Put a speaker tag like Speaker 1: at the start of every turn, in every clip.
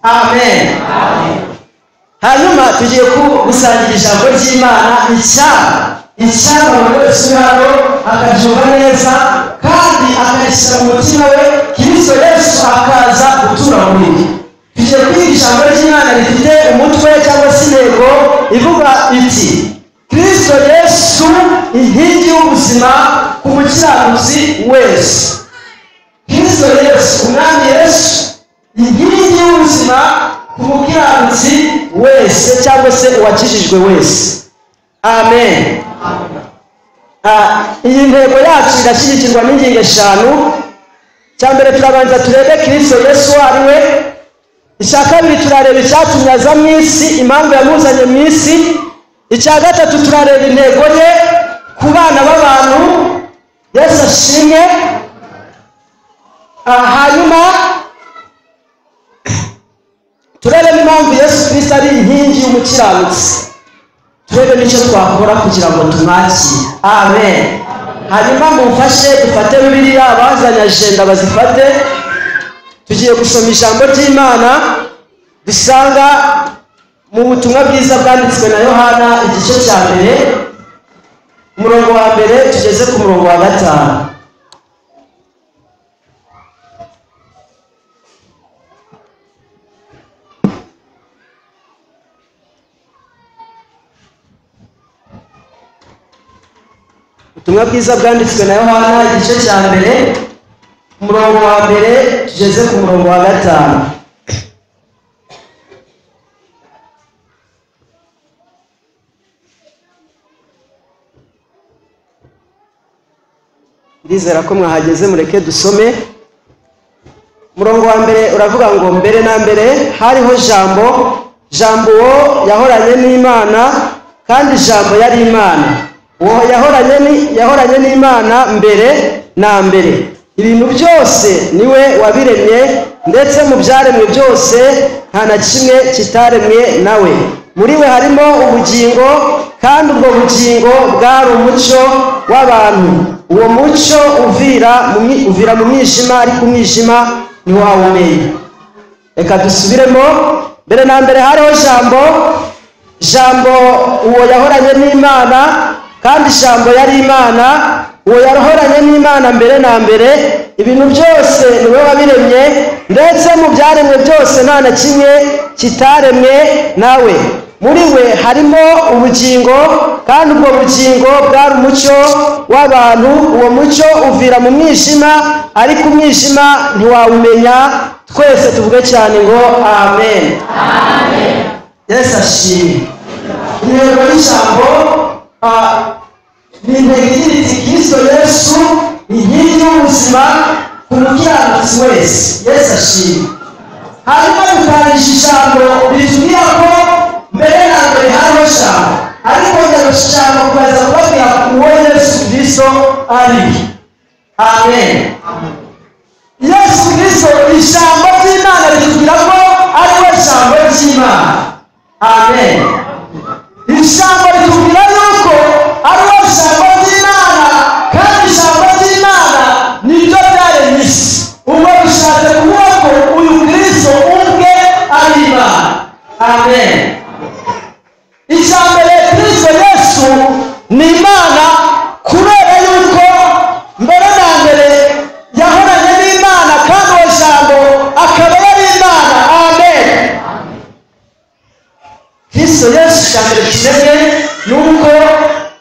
Speaker 1: Amen. Hanyuma tugiye gusangira ijambo ry'Imana. Icyaba buri wese uri hano akaryumva neza kandi akarishyira mu mutima we, Kristo Yesu akaza gutura muri we. Tugiye kwiga ijambo ry'Imana rifite umutwe cyangwa se intego ivuga iti: Kristo Yesu inkingi y'ubuzima ku mukiranutsi wese. Kristo Yesu, Umwami Yesu, inkingi y'ubuzima ku mukiranutsi wese cyangwa se uwakijijwe wese. Amen. Iyi ntego yacu irashyigikirwa n'ingingo eshanu. Icya mbere turabanza turebe Kristo Yesu uwo ari we. Icya kabiri turareba icyatumye aza mu isi, impamvu yamuzanye mu isi. Icya gatatu turareba intego ye ku bana b'abantu. Yesu ashimwe. Hanyuma turebe n'impamvu Yesu Kristo ari inkingi y'umukiranutsi, turebe n'icyo twakora kugira ngo tumwakire. Amen. Hanyuma mumfashe dufate Bibiliya, abazanye ajenda bazifate. Tugiye gusoma ijambo ry'Imana dusanga mu butumwa bwiza bwanditswe na Yohana igice cya mbere, umurongo wa mbere tugeze ku murongo wa 5. Ubutumwa bwiza bwanditswe na Yohana igice cya mbere, umurongo wa mbere tugeze ku murongo wa 5. Ndizera ko mwahageze, mureke dusome. Umurongo wa mbere uravuga ngo: mbere na mbere hariho Jambo, Jambo uwo yahoranye n'Imana, kandi Jambo yari Imana. Uwo yahoranye n'Imana mbere na mbere. Ibintu byose niwe wabiremye, ndetse mu byaremwe byose nta na kimwe kitaremwe nawe. Muri we harimo ubugingo, kandi ubwo bugingo bwari umucyo w'abantu. Uwo mucyo uvira mu mwijima, ariko umwijima ntiwawumenya. Reka dusubiremo. Mbere na mbere hariho Jambo, Jambo uwo yahoranye n'Imana, kandi Jambo yari Imana. Uwo yahoranye n'Imana mbere na mbere. Ibintu byose niwe wabiremye, ndetse mu byaremwe byose nta na kimwe kitaremwe nawe. Muri we harimo ubugingo, kandi ubwo bugingo bwari umucyo w'abantu. Uwo mucyo uvira mu mwijima, ariko umwijima ntiwawumenya. Twese tuvuge cyane ngo amen. Amen. Yesu ashimwe. Intego y'ijambo ni intego igira iti: Kristo Yesu inkingi y'ubuzima ku mukiranutsi wese. Yesu ashimwe. Hanyuma dutangije ijambo ritubwira ko mbere na mbere hariho Jambo, ariko ndashaka kubaza kubabwira uwo Yesu Kristo ari. Amen. Yesu Kristo, ijambo ry'Imana ritubwira ko ari we Jambo ry'Imana. Amen. Ijambo ritubwira yuko ari we Jambo ry'Imana, kandi ijambo ry'Imana niryo ryaremye isi. Ubwo bishatse kuvuga ko uyu Kristo ubwe ari Imana. Amen. Icya mbere, Kristo Yesu ni Imana, kubera yuko mbere na mbere yahoranye n'Imana, kandi uwo Jambo akaba yari Imana. Amen. Kristo Yesu, icya mbere kimenye ni uko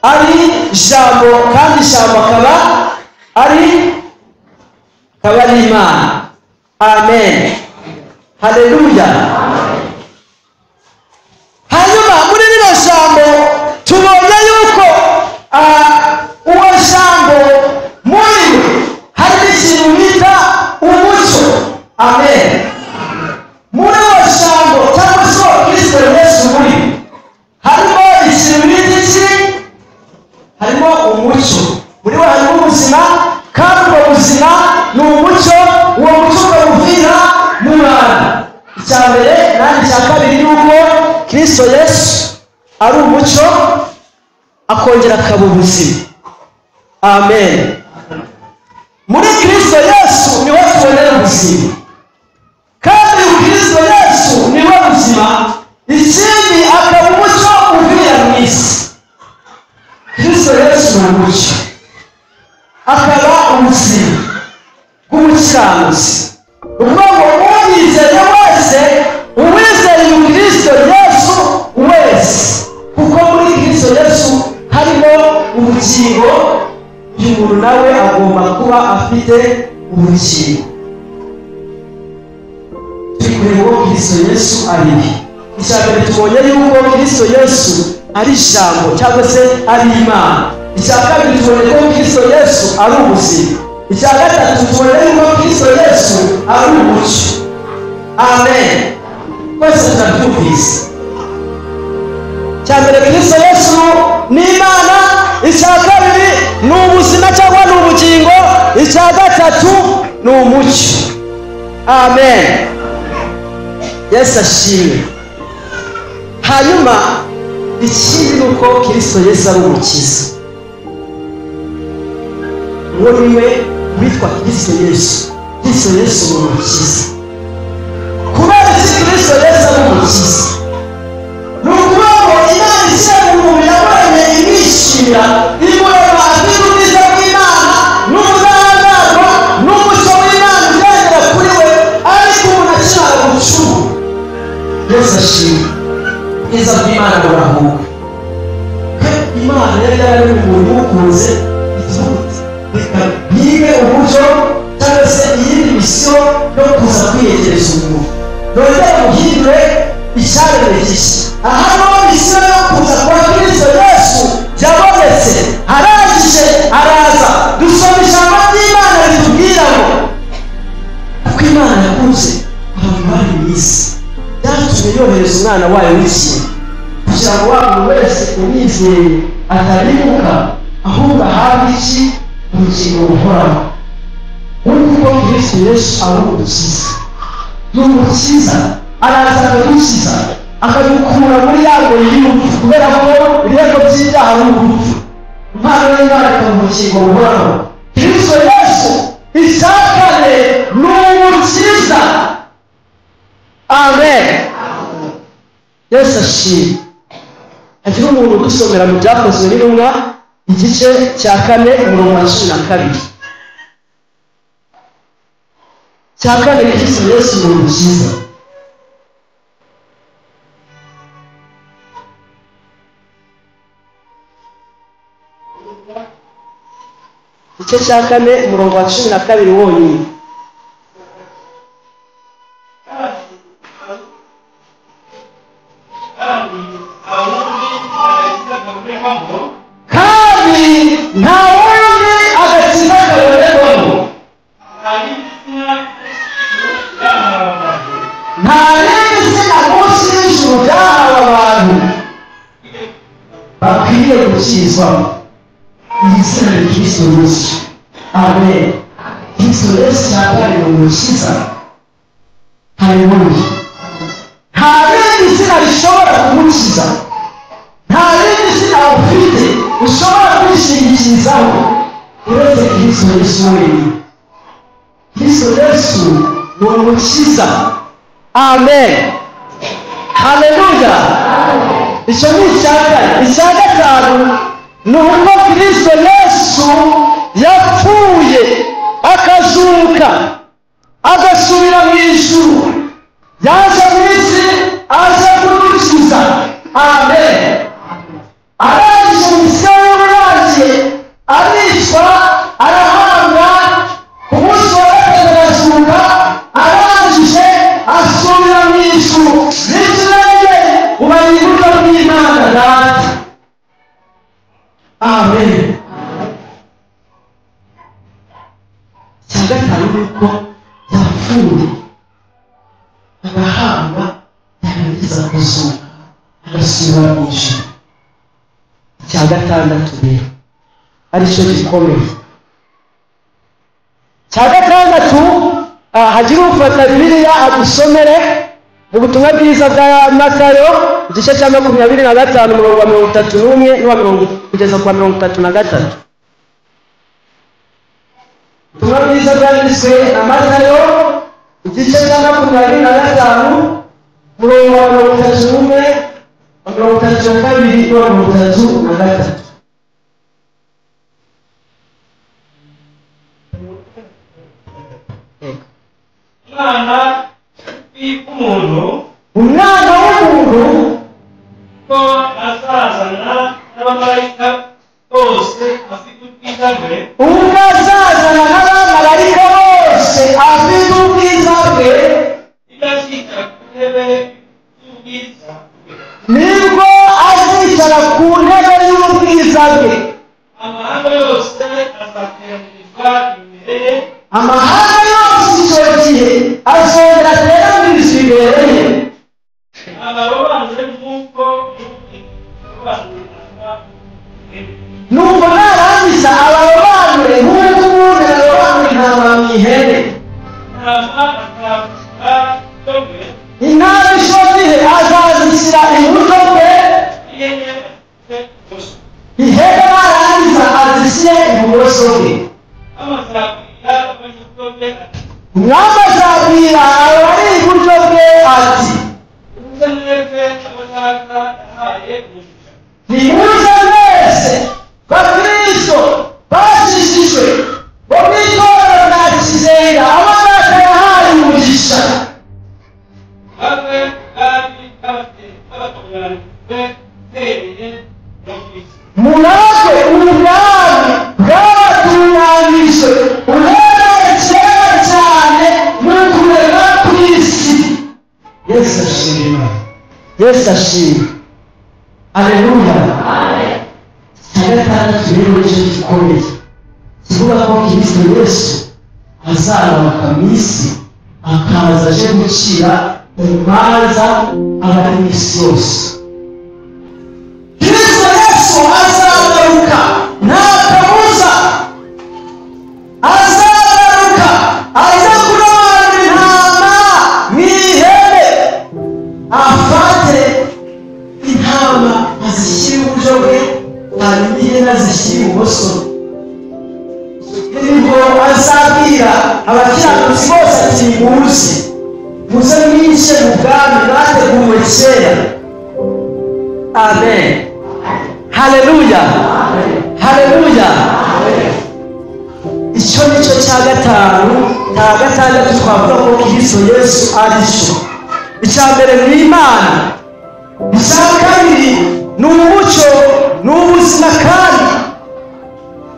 Speaker 1: ari Jambo, kandi Jambo akaba ari Imana. Amen. Haleluya. Hanyuma muri rino jambo tubonye yuko uwo Jambo muri we hari ikintu bita umucyo. Amen. Muri uwo Jambo cyangwa se uwo Kristo Yesu muri harimo ikintu bita iki? Harimo umucyo. Muri we harimo ubuzima, kandi ubwo buzima ni umucyo. Uwo mucyo ukawuvira mu bantu. Icya mbere kandi icya kabiri ni uko Kristo Yesu ari umucyo, akongera akaba ubuzima. Amen. Muri Kristo Yesu niho tubonera ubuzima, kandi Kristo Yesu niwe buzima. Ikindi akaba umucyo uvira mu isi. Kristo Yesu ni umucyo, akaba ubuzima bw'umukiranutsi. Ni ukuvuga ngo uwizeye wese, uwizeye Kristo Yesu wese, kuko muri Kristo Yesu harimo ubugingo. Uyu muntu nawe agomba kuba afite ubugingo. Turi kureba uwo Kristo Yesu ari. Icya mbere tubonye yuko Kristo Yesu ari Ijambo cyangwa se ari Imana. Icya kabiri tubonye ko Kristo Yesu ari ubuzima. Icya gatatu tubonye yuko Kristo Yesu ari umucyo. Amen. Twese turabyumvise. Icya mbere, Kristo Yesu ni Imana. Icya kabiri ni ubuzima cyangwa ni ubugingo. Icya gatatu ni umucyo. Amen. Yesu ashimwe. Hanyuma ikindi ni uko Kristo Yesu ari umukiza. Uwo ni we witwa Kristo Yesu. Kristo Yesu ni umukiza. Kubera iki Kristo Yesu ari umukiza? Ni ukuvuga ngo Imana ishyira mu muntu yabonye imwishimira, imurema afite ubwiza bw'Imana n'ubudahangarwa n'umucyo w'Imana ugendera kuri we, ariko umuntu akimara gucumura. Yesu ashimwe. Ubwiza bw'Imana burahuka. Imana yari yararemye umuntu imukunze, reka yige uburyo cyangwa se iyindi misiyo yo kuza kwiyegereza umuntu, nongere muhindure icyaremwe gishya. Aha niho misiyo yo kuza kwa Kristo Yesu yabonetse. Arangije araza. Dusoma ijambo ry'Imana ritubwira ngo kuko Imana yakunze abantu bari mu isi, byatumye yohereza umwana wayo w'ikinege, kugira ngo wa muntu wese umwizeye atarimuka, ahubwo ahabwe iki? Ubugingo buhoraho. Nk'uko Kristo Yesu ari umukiza, ni umukiza, araza akadukiza, akadukura muri ya ngoyi y'urupfu, kubera ko ibihembo by'ibyaha ari urupfu. Impano y'Imana ikaba ubugingo buhoraho. Kristo Yesu icya kane ni umukiza. Amen. Yesu ashimwe. Hagira umuntu udusomera mu Byakozwe n'Intumwa igice cya 4 umurongo wa 12. Cya kane, Kristo Yesu ni umukiza. Igice cya 4 umurongo wa 12 wonyine. Kandi nta wundi agakiza kabonerwamo. Nta rindi zina munsi y'ijuru ryahawe abantu bakwiriye gukizwamo. Iri zina ni Kristo Yesu. Amen. Kristo Yesu cyangwa ni umukiza. Haleluya. Nta rindi zina rishobora kumukiza, nta rindi zina ufite ushobora kwishingikirizaho uretse Kristo Yesu wenyine. Kristo Yesu ni umukiza. Amen. Haleluya. Icyo ni icya kane. Icya gatanu ni uko Kristo Yesu yapfuye akazuka agasubira mu ijuru. Yaje mu isi aje kudukiza. Amen. Arangije misiyo y'uburangiye, aricwa, arahambwa, ku munsi wa gatatu arazuka, arangije asubira mu ijuru. N'ikirenge uba iburyo bw'Imana Data. Amen. Icya gatanu ni uko yapfuye agahambwa, yarangiza kuzuka agasubira mu ijuru. Icya gatandatu rero aricyo gikomeye. Icya gatandatu, hagira ufata Bibiliya adusomere mu butumwa bwiza bwa Matayo igice cya 25 umurongo wa 31 n'uwa 30 kugeza ku wa 33. Ubutumwa bwiza bwanditswe na Matayo igice cya 25 umurongo wa 31, wa 32 n'uwa 33.
Speaker 2: Umwana w'umuntu,
Speaker 1: umwana w'umuntu
Speaker 2: ko azazana n'abamarayika bose afite ubwiza bwe,
Speaker 1: ubwo azazana n'abamarayika bose afite ubwiza bwe,
Speaker 2: igazicara ku ntebe y'ubwiza bwe,
Speaker 1: nibwo azicara ku ntebe y'ubwiza bwe.
Speaker 2: Amahanga yose azateranyirizwa imbere ye,
Speaker 1: amahanga yose icyo gihe azongera ateranyirizwa imbere ye,
Speaker 2: abarobanure nk'uko abarobanura intama mu ihene.
Speaker 1: Nuko narangiza abarobanure nk'uko umuntu arobanura intama mu ihene.
Speaker 2: Intama azazishyira iburyo bwe,
Speaker 1: Intama icyo gihe azazishyira iburyo bwe,
Speaker 2: ihene azishyire ibumoso.
Speaker 1: Ihene narangiza azishyire ibumoso bwe.
Speaker 2: Amazabwira abari iburyo bwe ati,
Speaker 1: Umwami azabwira abari iburyo bwe ati,
Speaker 2: nimuze mwebwe abo Data yahaye umugisha,
Speaker 1: nimuze mwese bakristo bakijijwe bo mu itorero rya Kizenga, abo Data yahaye umugisha,
Speaker 2: bave kandi babatunganijwe uhereye mu isi,
Speaker 1: muragwe ubwami bwabatunganijwe uhereye kera cyane mu kurema kw'isi. Yesu ashimwe. Yesu ashimwe. Aleluya. Icya gatandatu rero nicyo gikomeye, kivuga ko Kristo Yesu azagaruka mu isi akaza aje gucira urubanza abari mu isi yose. Kristo Yesu azagaruka nta kabuza, azagaruka aza kurobanura intama mu ihene, afate intama azishyire iburyo bwe, hanyuma ihene azishyire ibumoso. Nibwo azabwira abakiranutsi bose ati, muze muze mwinjire mu bwami bwateguwe kera. Amen. Haleluya. Haleluya. Icyo nicyo cya gatanu, cya gatandatu twavuga ko Kristo Yesu ari cyo. Icya mbere ni Imana, icya kabiri ni umucyo, ni ubuzima, kandi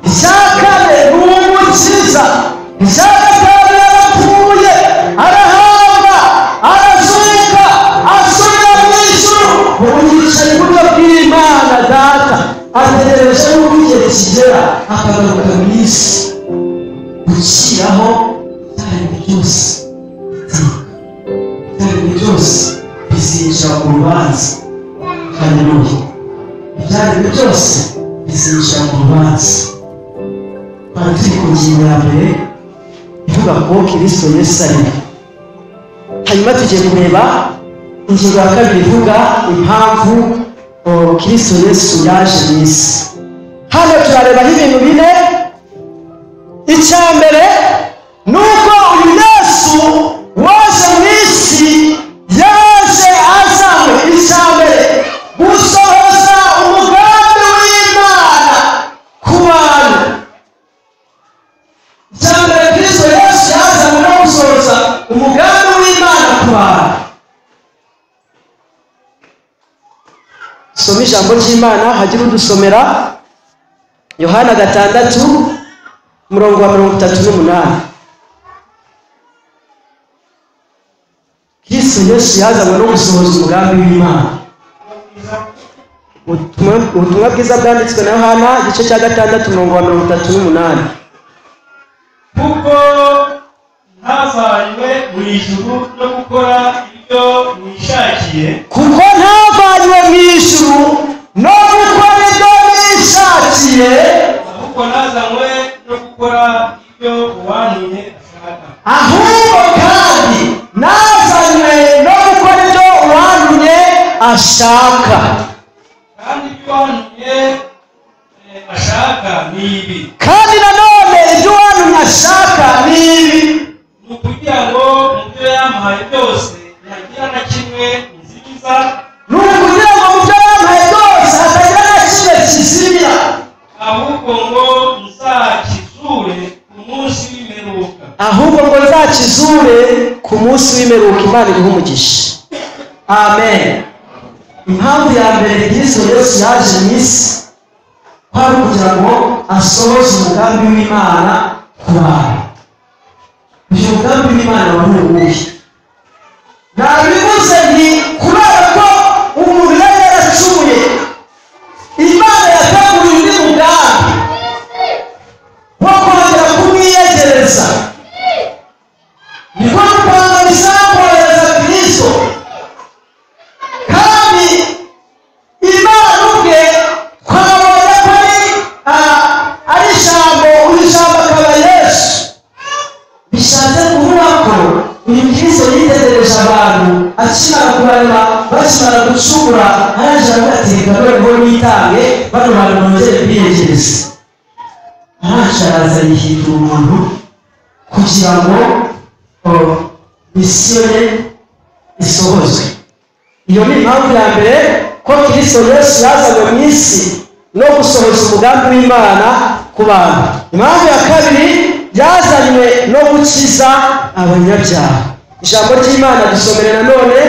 Speaker 1: icya kane ni umukiza, icya gatanu yarapfuye arahambwa arazuka asubira mu ijuru, ubu yicaye iburyo bw'Imana Data, ategereje yuko igihe kigera akagaruka mu isi gushyiraho ibyaremwe byose iteka, ibyaremwe byose bizinjira mu rubanza. Haleluya! Ibyaremwe byose bizinjira mu rubanza. Twari turi ku ngingo ya mbere ivuga ko Kristo Yesu ari we. Hanyuma tugiye kureba ingingo ya kabiri ivuga impamvu Kristo Yesu yaje mu isi. Hano turarebaho ibintu bine. Icya mbere ni uko uyu Yesu waje mu isi yaje azanywe, icya mbere, gusohoza umugambi w'Imana ku bantu. Icya mbere, Kristo Yesu yazanywe no gusohoza umugambi w'Imana ku bantu. Soma ijambo ry'Imana, hagire udusomera Yohana 6 umurongo wa 38. Kristo Yesu yazanywe no gusohoza umugambi w'Imana. Ubutumwa bwiza bwanditswe na Yohana igice cya 6 umurongo wa 38.
Speaker 2: Kuko ntavanywe mu ijuru no gukora ibyo nishakiye,
Speaker 1: kuko ntavanywe mu ijuru no gukora ibyo nishakiye,
Speaker 2: ahubwo nazanywe no gukora ibyo uwantumye ashaka.
Speaker 1: Ahubwo kandi nazanywe no gukora ibyo uwantumye ashaka.
Speaker 2: Kandi ibyo uwantumye ashaka ni ibi.
Speaker 1: Kandi nanone ibyo uwantumye ashaka ni ibi:
Speaker 2: ni ukugira ngo mu byo yampaye byose ntagira na kimwe nzimiza,
Speaker 1: ni ukugira ngo mu byo yampaye byose hatagira na kimwe kizimira,
Speaker 2: ahubwo ngo nzakizure ku munsi w'imperuka.
Speaker 1: Ahubwo ngo nzakizure ku munsi w'imperuka. Imana iguhe umugisha. Amen. Impamvu ya mbere Kristo Yesu yaje mu isi kwari kugira ngo asohoze umugambi w'Imana ku bantu. Uyu mugambi w'Imana wari uwuhe? Nabivuze nti kubera ko umuntu yari yaracumuye, Imana yateguye undi mugambi wo kongera kumwiyegereza. Niko gupanga bizakohereza Kristo. Kandi Imana ubwe twabonye ko ari ijambo, uyu jambo akaba Yesu. Bishatse kuvuga ko uyu Kristo yitegereje abantu akimara kubarema, bakimara gucumura, araje aravuga ati reka noneho nitange bano bantu bongere biyegereze. Araje araza yihindura umuntu kugira ngo misiyo ye isohozwe. Iyo ni impamvu ya mbere ko Kristo Yesu yazanywe mu isi no gusohoza umugambi w'Imana ku bantu. Impamvu ya kabiri, yazanywe no gukiza abanyabyaha. Ijambo ry'Imana dusomere nanone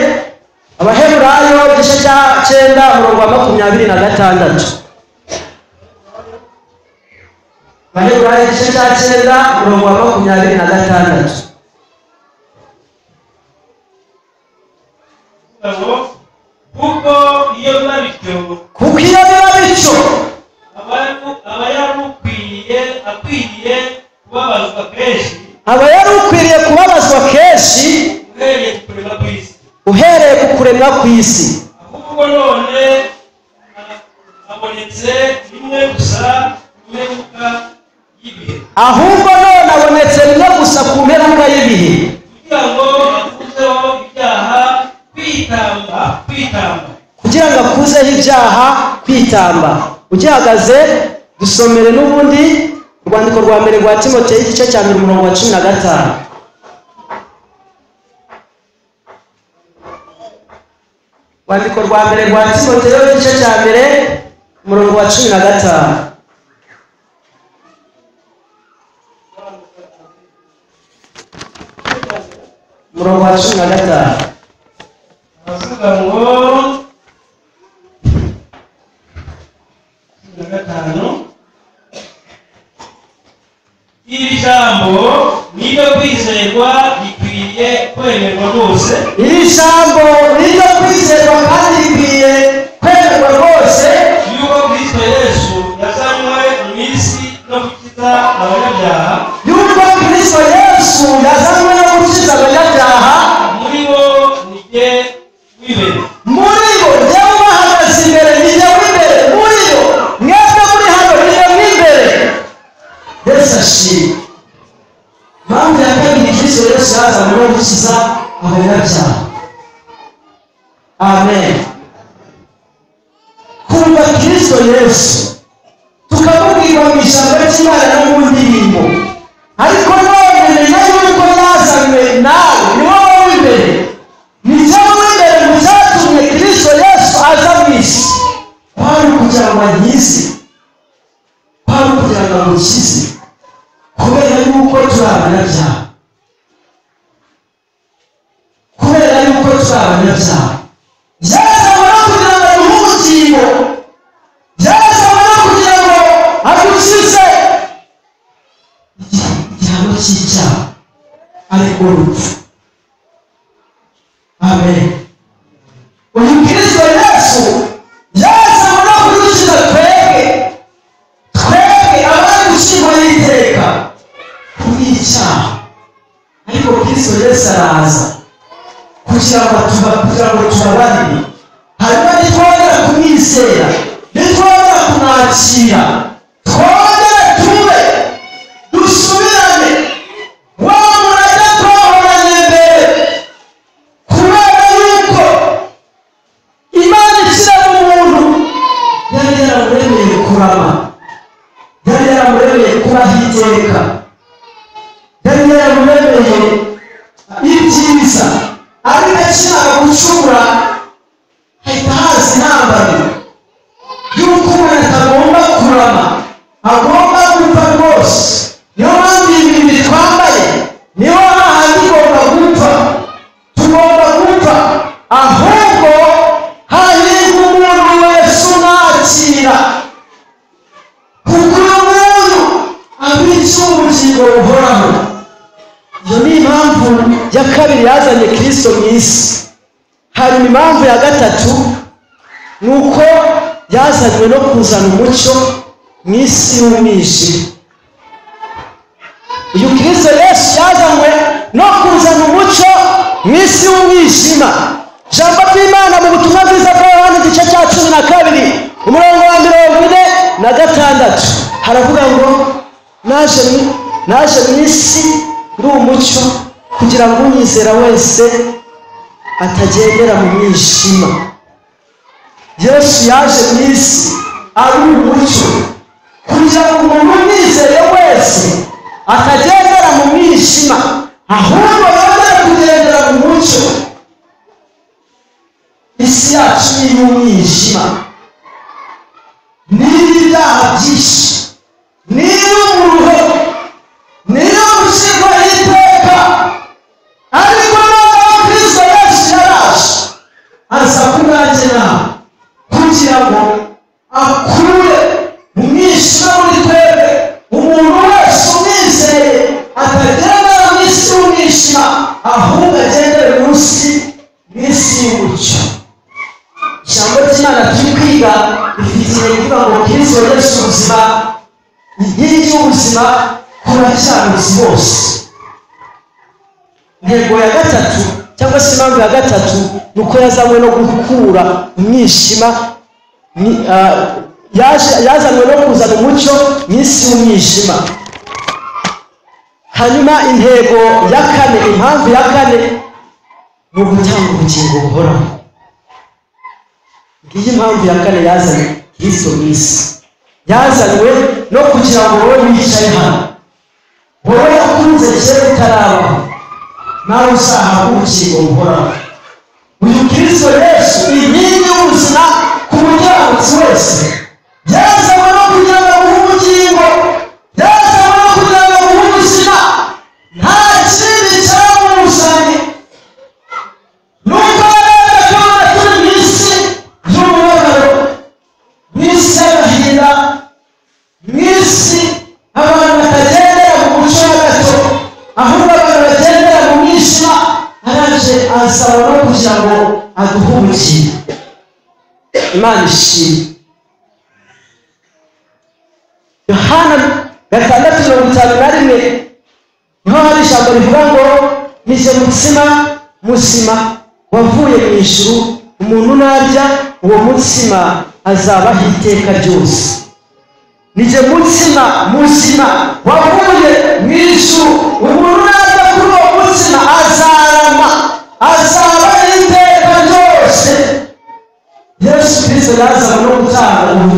Speaker 1: Abaheburayo igice cya 9 umurongo wa 26. Abaheburayo igice cya 9 umurongo wa 26.
Speaker 2: Kuko iyo biba bityo,
Speaker 1: kuko iyo biba bityo,
Speaker 2: aba yari akwiriye kubabazwa kenshi,
Speaker 1: aba yari ukwiriye kubabazwa kenshi
Speaker 2: uhereye ku kuremwa kw'isi.
Speaker 1: Uhereye ku kuremwa kw'isi.
Speaker 2: Ahubwo none abonetse rimwe gusa ku mperuka y'ibihe.
Speaker 1: Ahubwo none abonetse rimwe gusa ku mperuka y'ibihe,
Speaker 2: kugira ngo akuzeho ibyaha kwitamba, kwitamba.
Speaker 1: Kugira ngo akuzeho ibyaha kwitamba. Ugihagaze dusomere n'ubundi urwandiko rwa mbere rwa Timoteyo igice cya mbere umurongo wa 15. Urwandiko rwa mbere rwa Timoteyo igice cya mbere umurongo wa 15. Umurongo wa 15.
Speaker 2: Aravuga ngo 15, iri jambo ni iryo kwizerwa rikwiriye kwemerwa rwose.
Speaker 1: Iri jambo ni iryo kwizerwa kandi rikwiye kwemerwa rwose,
Speaker 2: yuko Kristo Yesu yazanywe mu isi no gukiza abanyabyaha,
Speaker 1: yuko Kristo Yesu yazanywe no gukiza abanyabyaha,
Speaker 2: muri bo ni jye
Speaker 1: gukiza abanyabyaha. Amen. Kumva Kristo Yesu tukamubwira mu ijambo ry'Imana no mu ndirimbo, ariko none menya yuko yazanywe nawe, ni wowe w'imbere, ni jyewe w'imbere mu cyatumye Kristo Yesu aza mu isi. Kwari ukugira ngo ankize, kwari ukugira ngo amukize, kubera yuko turi abanyabyaha, kubera yuko turi abanyabyaha. Yazanywe no kugira ngo aduhe ubugingo, yazanywe no kugira ngo adukize igihano cy'icyaha ariko urupfu. Amen. Uyu Kristo Yesu yazanywe no kudukiza twebwe, twebwe abari gucirwa n'iteka kubw'icyaha, ariko Kristo Yesu araza kugira ngo tubabarire. Hanyuma nitwongera kumwizera, nitwongera kumwakira, twongere tube dusubirane wa murage twahoranye mbere, kubera yuko Imana ishyira mu muntu yari yaramuremeye kurama, yari yaramuremeye kubaho iteka, yari yaramuremeye ibyiza, ariko akimara gucumura hahita haza intambara y'uko umuntu atagomba kurama, agomba gupfa rwose. Niyo mpamvu iyi mibiri twambaye niyo hahandi igomba gupfa, tugomba gupfa, ahubwo hahirwa umuntu wese umwakira, kuko uyu muntu abitse ubugingo buhoraho. Iyo ni impamvu ya kabiri yazanye Kristo mu isi. Hanyuma impamvu ya gatatu ni uko yazanywe no kuzana umucyo mu isi y'umwijima. Uyu Kristo Yesu yazanywe no kuzana umucyo mu isi y'umwijima. Ijambo ry'Imana mu butumwa bwiza bwa Yohana igice cya 12 umurongo wa 46 haravuga ngo naje mu isi ndi umucyo kugira ngo unyizera wese atagendera mu mwijima. Yesu yaje mu isi ari umucyo kugira ngo umuntu umwizeye wese atagendera mu mwijima, ahubwo yongere kugendera mu mucyo. Isi yacu ni iy'umwijima, ni iy'ibyaha byinshi, ni iy'umuruho, ni iy'ugucirwaho iteka, ariko noneho Kristo Yesu yaraje aza ku bwanjye nawe kugira ngo akure mu mwijima muri twebwe umuntu wese umwizeye atagendera mu isi y'umwijima, ahubwo agendere munsi mu isi y'umucyo. Ijambo ry'Imana turi kwiga rifite intego ivuga ngo Kristo Yesu ubuzima, inkingi y'ubuzima ku bakiranutsi bose. Intego ya gatatu cyangwa se impamvu ya gatatu ni uko yazanywe no gukura umwijima, yazanywe no kuzana umucyo mu isi y'umwijima. Hanyuma intego ya kane, impamvu ya kane ni ugutanga ubugingo buhoraho. Ngiyi impamvu ya kane yazanye Kristo mu isi. Yazanywe no kugira ngo wowe wicaye hano, wowe yakunze kera utarabaho, nawe uzahabwa ubugingo buhoraho. Uyu Kristo Yesu inkingi y'ubuzima ku mukiranutsi wese, yazanywe no kugira ngo aguhe ubugingo, yazanywe no kugira ngo aguhe ubuzima, nta kindi cyamuzanye. Nuko rero tubona turi mu isi y'umubabaro, mu isi y'agahinda, mu isi abantu batagendera mu mucyo na gato, ahubwo abantu bagendera mu mwijima, araje asaba no kugira ngo aduhe ubugingo. Imana ishimwe. Yohana 6:51 niho hari ijambo rivuga ngo nije mutsima muzima wavuye mu ijuru, umuntu narya uwo mutsima azabaho iteka ryose. Nije mutsima muzima wavuye mu ijuru, umuntu narya kuri uwo mutsima azarama.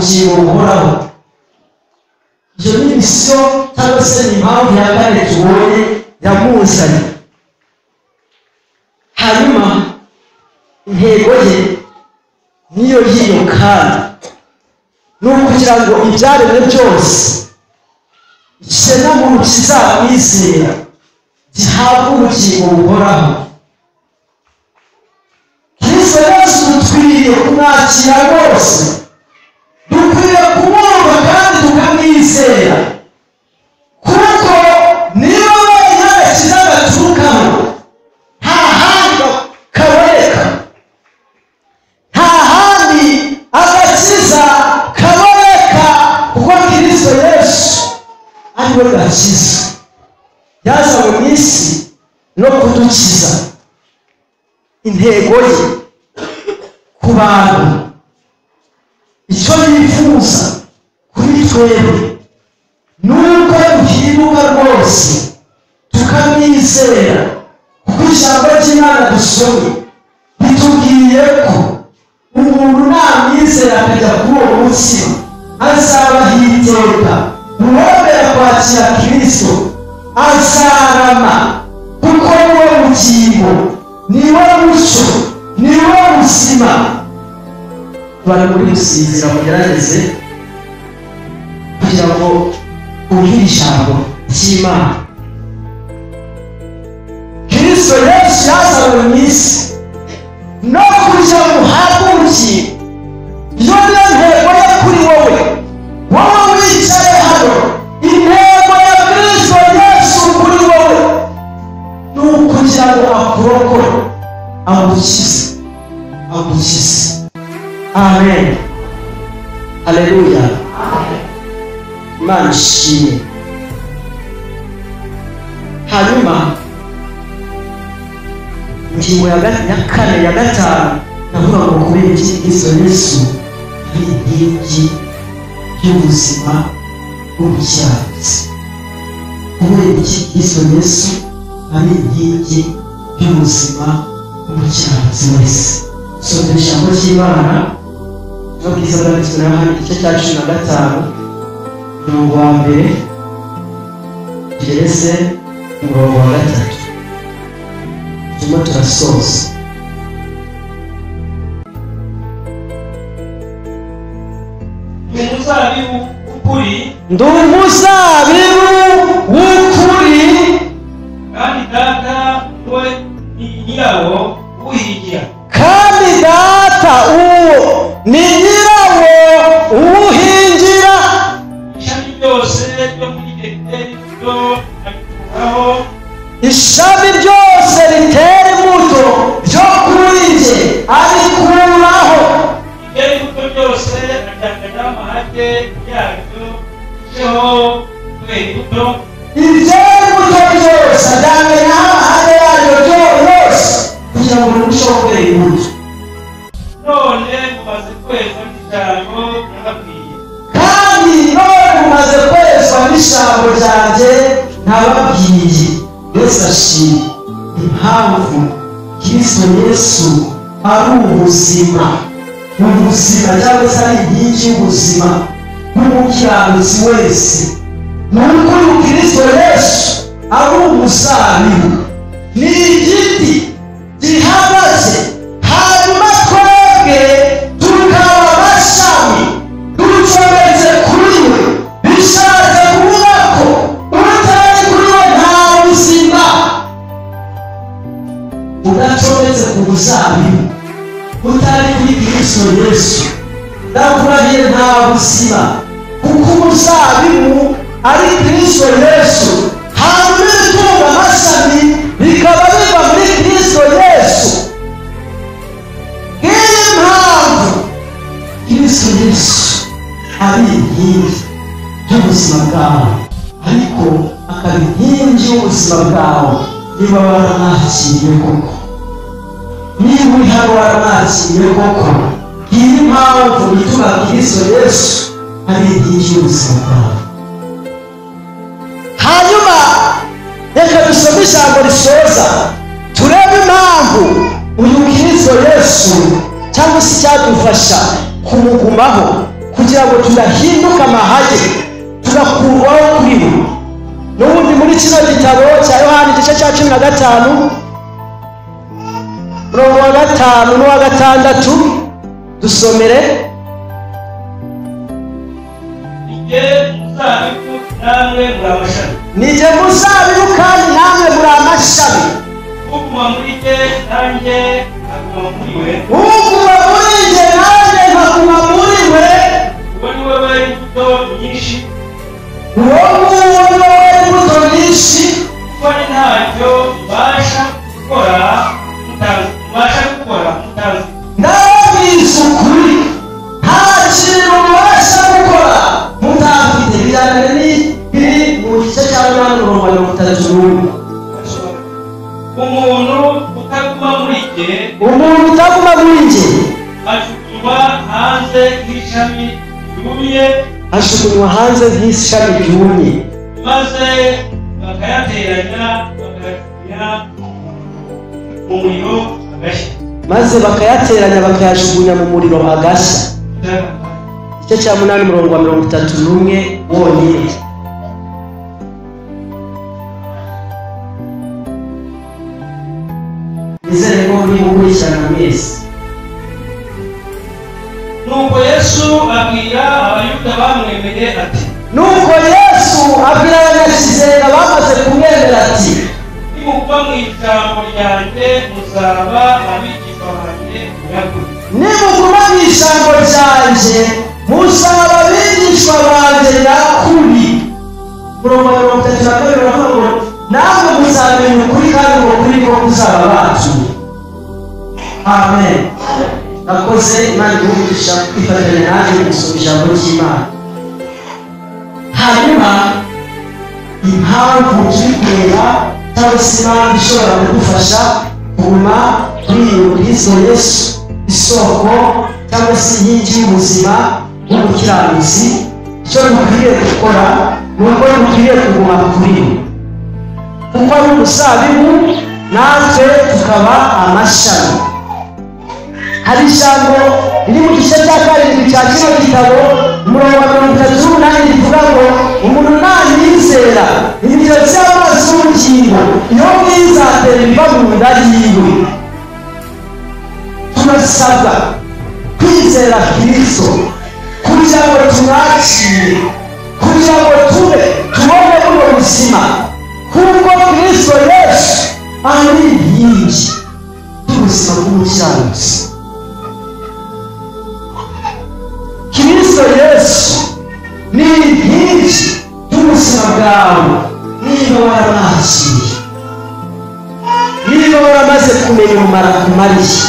Speaker 1: ubugingo buhoraho. Iyo ni misiyo cyangwa se ni impamvu ya kane tubonye yamuzanye. Hanyuma intego ye niyo y'iyo kandi ni ukugira ngo ibyaremwe byose ikiremwamuntu kizamwizera gihabwe ubugingo buhoraho. Kristo Yesu dukwiriye kumwakira rwose, dukwiriye kumwumva kandi tukamwizera, kuko niba wenyine agakiza gaturukaho nta handi kaboneka, nta handi agakiza kaboneka, kuko Kristo Yesu ari we gakiza. Yazanywe mu isi no kudukiza. Intego ye ku bantu, icyo yifuza kuri twebwe ni uko duhinduka rwose tukamwizera, kuko ijambo ry'Imana dusomye ritubwiye ko umuntu namwizera akajya kuri uwo mutsima azabaho iteka. Uwemera kwakira Kristo azarama, kuko niwe bugingo, niwe mucyo, niwe buzima. Bari muri gusinzira, mugerageze kugira ngo ubwire ijambo ry'Imana. Kristo Yesu yazanywe mu isi no kugira ngo uhabwe ubugingo. Iyo niyo ntego ye kuri wowe, wowe wicaye hano. Intego ya Kristo Yesu kuri wowe ni ukugira ngo akurokore, agukize, agukize. Amen, haleluya, Imana ishimwe. Hanyuma ingingo ya kane ya gatanu ndavuga ngo kubera iki Kristo Yesu ari inkingi y'ubuzima bw'umukiranutsi. Kubera iki Kristo Yesu ari inkingi y'ubuzima bw'umukiranutsi wese. Soma ijambo ry'Imana no bwiza bwanditswe na Yohana igice cya 15 umurongo wa 1 tugeze umurongo wa 3. Turimo turasoza. Ndi umuzabibu w'ukuri,
Speaker 2: kandi Data we ni nyirawo uwuhingira,
Speaker 1: kandi Data uwo ni nyirawo uwuhingira.
Speaker 2: Ishami ryose ryo muri ritera imbuto abikuraho,
Speaker 1: ishami ryose ritera imbuto ryo kuri njye abikuraho,
Speaker 2: iryera imbuto ryose aryanganya amahage yaryo irusheho kwera imbuto,
Speaker 1: iryera imbuto ryose aryanganya amahage yaryo yose kugira ngo rirusheho kwera imbuto.
Speaker 2: None mumaze kwezwa n'ijambo nababwiye,
Speaker 1: kandi none mumaze kwezwa n'ijambo ryanjye nababwiye. Yesu ashimwe. Impamvu Kristo Yesu ari ubuzima, ubuzima cyangwa se ari inkingi y'ubuzima bw'umukiranutsi wese, ni uko uyu Kristo Yesu ari umuzabibu, ni igiti gihagaze, hanyuma twebwe tukaba amashami ducometse kuri we. Bishatse kuvuga ko utari kuri we nta buzima. Udacometse ku muzabibu, utari kuri Kristo Yesu, ndakurahiye nta buzima, kuko umuzabibu ari Kristo Yesu. Hanyuma ibitunga amashami bikaba biva muri Kristo Yesu. Ngiyi mpamvu Kristo Yesu ari inkingi y'ubuzima bwawe, ariko akaba inkingi y'ubuzima bwawe niba waramwakiriye koko. Niba uri hano waramwakiriye koko, ngiyi mpamvu ituma Kristo Yesu ari inkingi y'ubuzima bwawe. Hanyuma reka dusome ijambo risoza, turebe impamvu uyu Kristo Yesu cyangwa se icyadufasha kumugumaho, kugira ngo tudahinduka amahage, tugakurwaho kuri we. N'ubundi muri kino gitabo cya Yohana igice cya 15 umurongo wa 5 n'uwa 6 dusomere. Nijye muzabibu kandi namwe muri amashami.
Speaker 2: Uguma muri jye nanjye nkaguma muri we.
Speaker 1: Uguma muri jye nanjye nkaguma muri we.
Speaker 2: Uwo ni we wera imbuto nyinshi.
Speaker 1: Uwo nguwo ni we wera imbuto nyinshi.
Speaker 2: Kuko ni ntacyo mbasha gukora mutanzi.
Speaker 1: Ndababwiza ukuri, nta kintu mubasha gukora mutafite. Bijyana n'ibiri mu gice cya 8 umurongo wa 31.
Speaker 2: Umuntu utaguma muri jye,
Speaker 1: umuntu utaguma muri jye
Speaker 2: ajugunywa hanze nk'ishami ryumye,
Speaker 1: ajugunywa hanze nk'ishami ryumye,
Speaker 2: maze bakayateranya bakayajugunya mu muriro agashya.
Speaker 1: Maze bakayateranya bakayajugunya mu muriro agashya. Igice cya 8 umurongo wa 31 wonyine. Nizere ko muri gukurikirana mwese.
Speaker 2: Nuko Yesu abwira Abayuda bamwemeye ati,
Speaker 1: nuko Yesu abwira abanyakizenga bamaze kumwemera ati,
Speaker 2: nimuguma mu ijambo ryanjye muzaba abigishwa banjye nyakuri.
Speaker 1: Nimuguma mu ijambo ryanjye muzaba abigishwa banjye nyakuri. Umurongo wa 32 uravuga ngo namwe muzamenya ukuri kandi ngo kuri ko kuzaba batuye. Amen. Nakoze Imana iguha kwifatanya nanjye mu gusoma ijambo ry'Imana. Hanyuma impamvu turi kureba cyangwa se impamvu ishobora kudufasha kuguma kuri iyo Kristo Yesu, isoko cyangwa se inkingi y'ubuzima bw'umukiranutsi, icyo dukwiriye gukora ni uko dukwiriye kuguma kuri we, kuko ari umuzabibu natwe tukaba amashami. Hari ijambo riri mu gice cya 7 cya kino gitabo umurongo wa 38 rivuga ngo umuntu nanyizera imigezi y'amazi y'ubugingo iyo mwizatera ibiva mu nda yiwe. Turasabwa kwizera Kristo kugira ngo tumwakire, kugira ngo tube tubone buno buzima, kuko Kristo Yesu ari inkingi y'ubuzima bw'umukiranutsi. Kristo Yesu ni inkingi y'ubuzima bwawe. Niba waramwakiriye, niba waramaze kumenya umumaro akumariye,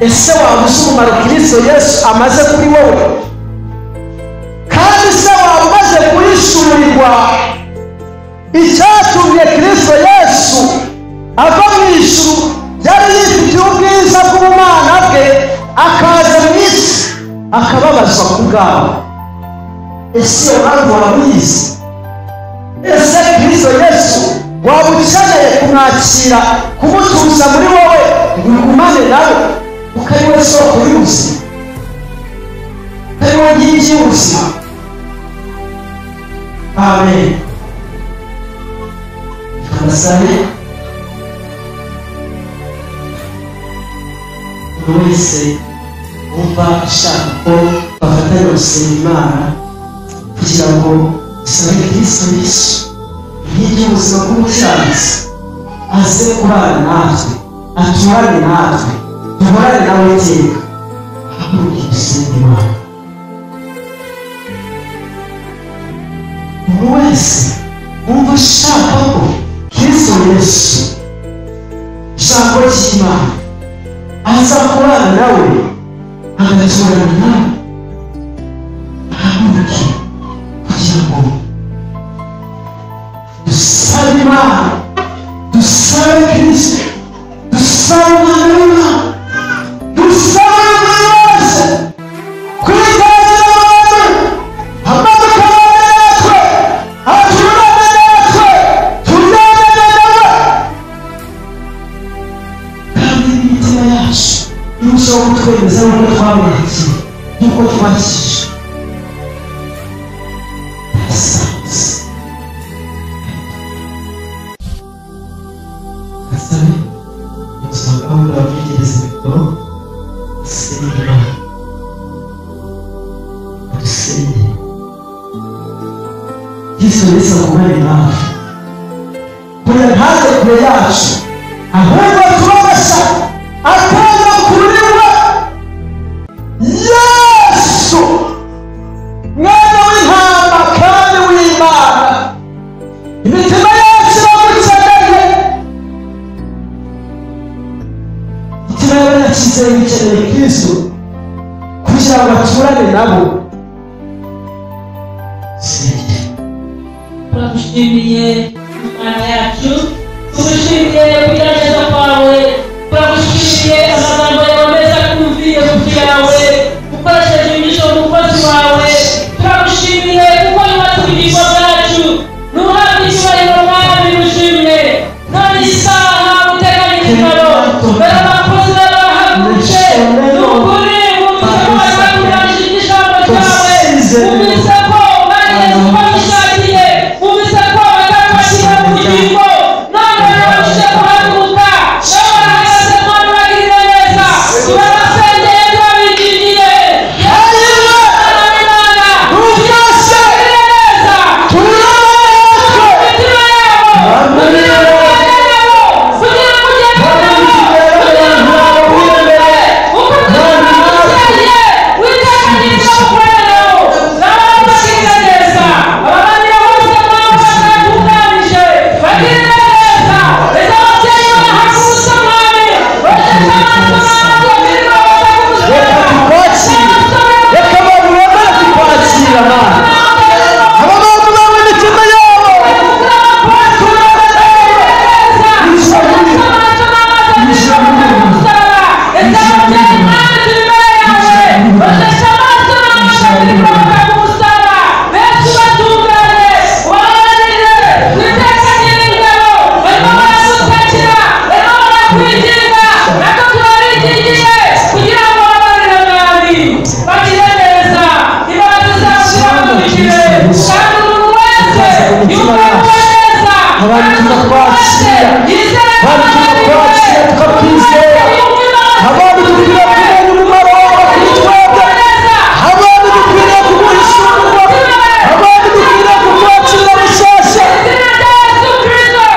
Speaker 1: ese waba uzi umumaro Kristo Yesu amaze kuri wowe? Kandi se waba umaze kuhishurirwa icyatumye Kristo Yesu ava mu ijuru yari yifitiye ubwiza bw'ubumana bwe akaza mu isi akababazwa ku bwawe? Ese iyo mpamvu waba uyizi? Ese Kristo Yesu waba ukeneye kumwakira, kumutuza muri wowe ngo ugumane nawe, kuko ari we soko y'ubuzima, kuko ari we nkingi y'ubuzima? Amen. Tubasabe buri wese wumva ashaka ko bafatanya gusenga Imana kugira ngo dusabe Kristo Yesu inkingi y'ubuzima bw'umukiranutsi aze kubana natwe, aturane natwe, duhorane nawe iteka. Haguruka dusenge Imana. Umuntu wese wumva ashaka ko Kristo Yesu ijambo ry'Imana aza kubana nawe, agaturana nawe, ahaguruke kugira ngo dusabe Imana, dusabe Kristo, dusabe Umwana w'Imana, dusabe buri wese kwitangira abantu, amanuka abane natwe, aturane natwe, tujyane nawe, kandi n'imitima yacu irushaho kutwemeza n'uko twamwakiriye. Kuko twakijijwe Kasabe usanga aho bavugereza mikoro dusenge Imana dusenge Yesu wese agumane nawe kugira ntaze kure yacu ahubwo tubafasha akaza kuri we Yesu mwana w'intama kandi w'Imana imitima yacu iragukeneye imitima y'abanyakizere ikeneye Kristo kugira ngo baturane nabo.
Speaker 3: Turagushimiye Imana yacu, tugushimiye kugerageza kwawe, turagushimiye amagambo yawe meza twumviye mu nzu yawe ukoresheje imigisha mu mukozi wawe. Turagushimiye kuko yubatse ubugingo bwacu, ntuhabwe icyubahiro Mwami ushimwe. None isaha uteganyije ingabo mbere abakozi bawe barahagurutse, ni ukuri bumvise ko bari batunganije ijambo ryawe, bumvise ko bageze uko bishakiye, bumvise ko batakwakira ubugingo. None barabashije guhaguruka, nabo barahagaze Mwami bagirire neza. Turabasengeye, turabingingiye. Yesu Mwana w'Imana, tugirire neza. Imitima yabo, kugira ngo ubane nabo, kugira ngo ugende nabo, kugira ngo bagukunde, uko turabakeneye, witeganyiriza gukorana nabo. Nabo bagirire neza. Ababanira bose Mwami batatunganije, bagirire neza. Ese ababyeyi barahagurutse Mwami, bogesha amaso n'amaso birirwa
Speaker 1: Reka tukwakire, reka abantu bemere kukwakira Mana. Aba bantu bawe imitima yabo Abantu tukakwakira, abantu tukakwakira tukakwizera, abantu dukwiriye kumenya umumaro wawe kuri twebwe, abantu dukwiriye kuguhishurwa, abantu dukwiriye kukwakira bushyashya, dukwiriye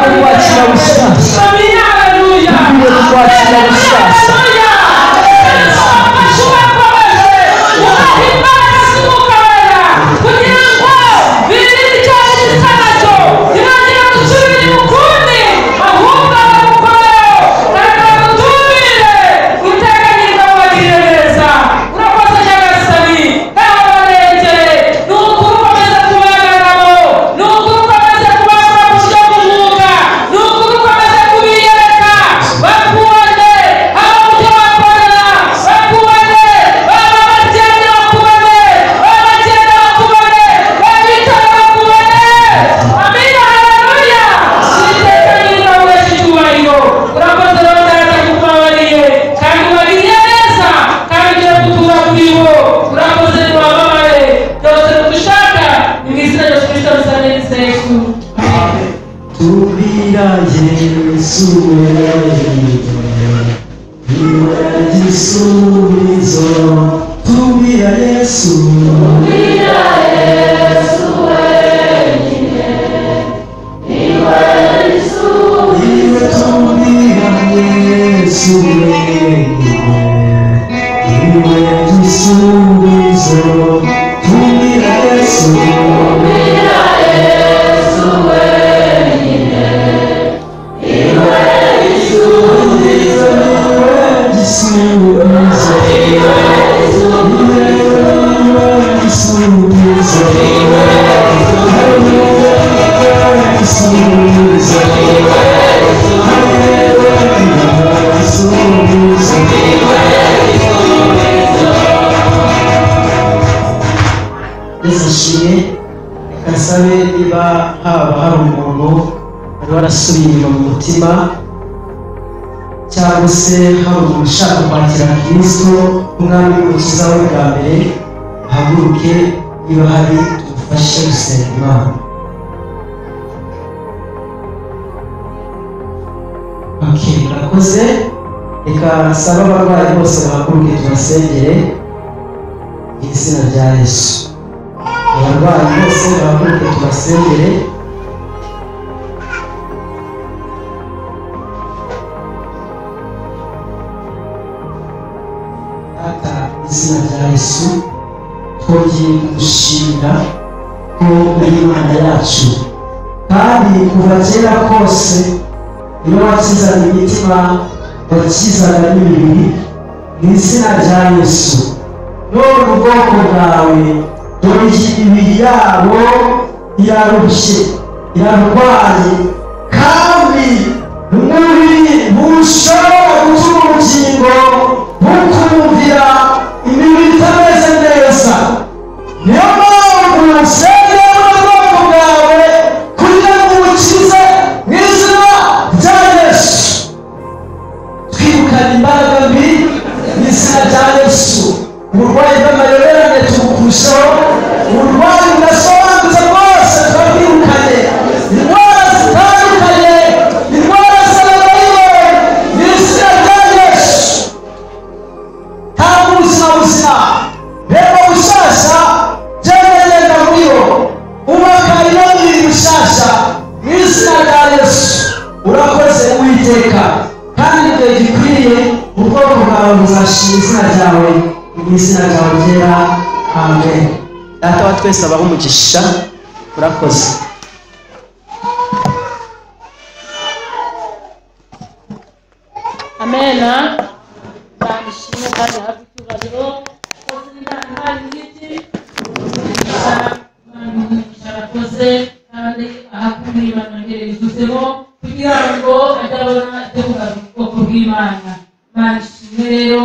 Speaker 1: kukwakira bushyashya, dukwiriye kukwakira bushyashya. Tubira Yesu wenyine, niwe gisubizo. Tubira Yesu, niwe tubira Yesu wenyine, niwe gisubizo. Tubira Yesu. Yesu ashimwe. Reka nsabe niba haba hari umuntu wari warasubiye inyuma mu mutima cyangwa se hari umuntu ushaka kwakira Kristo nk'umwami n'umukiza we bwa mbere, ahaguruke niba hari tugufashe gusenga Imana. Okay, murakoze. Reka nsabe abarwayi bose bahaguruke tubasengere mu izina rya Yesu. Abarwayi bose bahaguruke tubasengere. Data, mu izina rya Yesu twongeye kugushimira ko uri Imana yacu, kandi kuva kera kose niwe wakizaga imitima, wakizaga n'imibiri, mu izina rya Yesu. None ubwoko bwawe, dore imibiri yabo irarushye, irarwaye, kandi umubiri ntushobora gutuma ubugingo bukumvira imibiri itameze neza. Niyo mpamvu usengera ubwoko bwawe kugira ngo ubukize mu izina rya Yesu. Twirukana imbaraga mbi mu izina rya Yesu. Uburwayi bw'amayoberane tubukurushaho, uburwayi budasobanutse bwose turabwirukanye, indwara zitandukanye, indwara z'amadayimoni mu izina rya Yesu. Tanga ubuzima buzima, reba bushasha, genda muri bo, ubaka ino mibiri bushasha mu izina rya Yesu. Urakoze Uwiteka, kandi igihe gikwiriye ubwoko bwawe buzashima izina ryawe, mu izina ryawe ryera. Amen. Data wa twese abahe umugisha. Urakoze.
Speaker 3: Amena. Imana ishimwe kandi ihabwe icyubahiro. Koze Imana, Imana igiti. Imana umugisha arakoze, kandi ahakumira Imana yongere yuzuzemo kugira ngo ajye abona ibyo kugarura ubwoko bw'Imana. Imana ishimwe rero.